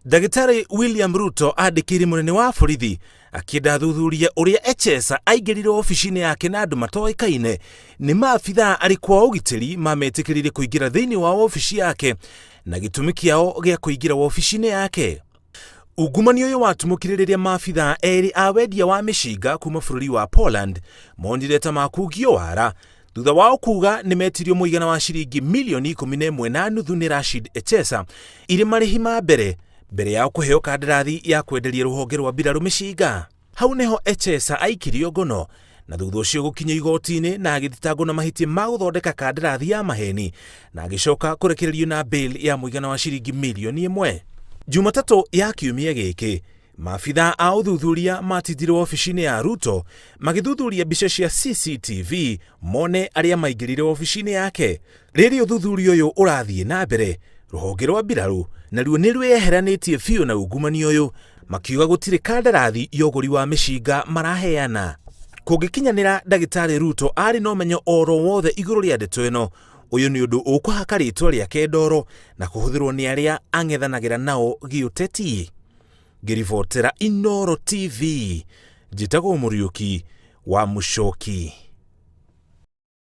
Ndagĩtarĩ William Ruto andĩkĩire mũnene wa borithi akĩenda athuthurie ũrĩa Echesa aingĩrire wabici-inĩ yake na andũ matoĩkaine. Nĩ maabithaa arĩkũ a ũgitĩri mametĩkĩrire kũingĩra thĩinĩ wa wabici yake na gĩtũmi kĩao gĩa kũingĩra wabici-inĩ yake? Ungumania ũyũ watumũkire rĩrĩa maabithaa erĩ a wendia wa mĩcinga kuma bũrũri wa Poland monire ta makungio wara thutha wao kuga nĩ metirio mũigana wa ciringi milioni 11.5 nĩ Rashid Echesa irĩ marĩhi ma mbere mbere yao kũheo kandarathi ya kwenderia rũhonge rwa mbirarũ mĩcinga. Hau nĩho Echesa aikirio ngono na thutha ũcio gũkinyio igoti-inĩ na agĩthitangwo na mahĩtia ma gũthondeka kandarathi ya maheni na agĩcoka kũrekererio na bail ya mũigana wa ciringi milioni 1. Jumatatũ ya kiumia gĩkĩ, maabithaa a ũthuthuria matindire wabici-inĩ ya Ruto magĩthuthuria mbica cia CCTV mone arĩa maingĩrire wabici-inĩ yake. Rĩrĩa ũthuthuria ũyũ ũrathiĩ na mbere, rũhonge rwa mbirarũ naruo nĩ rwĩyeheranĩtie biũ na ungumania ũyũ makiuga gũtirĩ kandarathi ya ũgũri wa mĩcinga maraheana. Kũngĩkinyanĩra ndagĩtarĩ Ruto arĩ na ũmenyo oro wothe igũrũ rĩa ndeto ĩno, ũyũ nĩ ũndũ ũkũhaka rĩtwa rĩake ndoro na kũhũthĩrwo nĩ arĩa ang'ethanagĩra nao gĩũteti. Ngĩribotera Inooro TV, njĩtagwo Mũriũki wa Mũcoki.